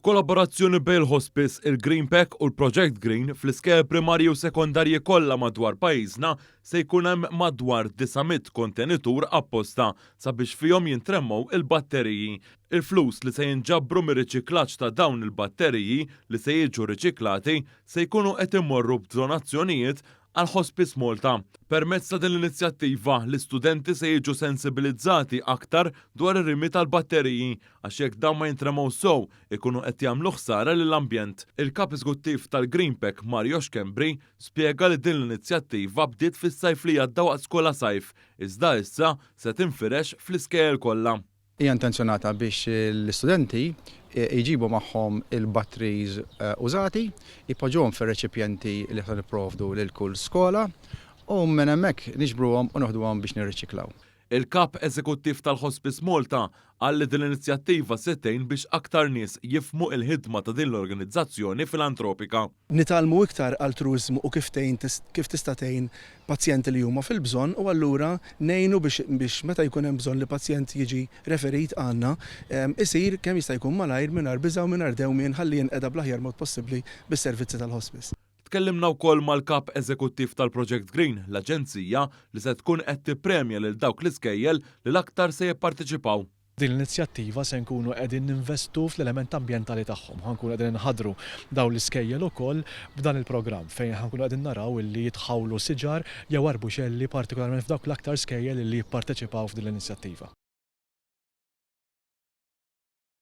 B'kollaborazzjoni bejn il-Hospice, il-Green Pack u l-Project Green fl-iskejjel primarji u sekondarji kollha madwar pajjiżna se jkun hemm madwar 900 kontenitur apposta sabiex fihom jintremgħu il-batteriji. Il-flus li se jinġabru mir-riċiklaġġ ta' dawn il-batteriji li se jiġu riċiklati se jkunu qed imorru b'donazzjonijiet għal Hospice Malta. Permezz ta' din l-inizjattiva, l-istudenti se jiġu sensibilizzati aktar dwar ir-rimi tal-batteriji għax jekk dawn ma jintremgħux sew ikunu qed jagħmlu ħsara lill-ambjent. Il-Kap Eżekuttiv tal-GreenPak Mario Schembri spjega li din l-inizjattiva bdiet fis-sajf li għadda waqt Skola Sajf iżda issa se tinfirex fl-iskejjel kollha. Hija intenzjonata biex l-istudenti jġibu magħhom il-batteries użati, jpoġġuhom fir-reċipjenti li aħna nipprovdu lil kull skola u minn hemmhekk niġbruhom u noħduhom biex nirriċiklaw. Il-Kap Eżekuttiv tal-Hospice Malta qal li din l-inizjattiva se tgħin biex aktar nies jifhmu l-ħidma ta' din l-organizzazzjoni filantropika. Nitgħallmu iktar altruwiżmu u kif tgħin kif tista' tgħin pazjenti li huma fil-bżonn u allura ngħinu biex biex meta jkun hemm bżonn li pazjent jiġi referit għandna isir kemm jista' jkun malajr mingħajr biża' u mingħajr dewmien ħalli jinqeda bl-aħjar mod possibbli bis-servizzi tal-hospice. Tkellimna wkoll mal-Kap Eżekuttiv tal-Project Green, l-aġenzija li se tkun qed tippremja lil dawk l-iskejjel li l-aktar se jipparteċipaw. Din l-inizjattiva se nkunu qegħdin ninvestu fl-element ambjentali tagħhom. Ħa nkunu qegħdin inħaddru dawn l-iskejjel ukoll b'dan il-programm fejn ħa nkunu qegħdin naraw illi jitħawlu siġar jew arbuxelli partikolarment f'dawk l-aktar skejjel illi jipparteċipaw f'din l-inizjattiva.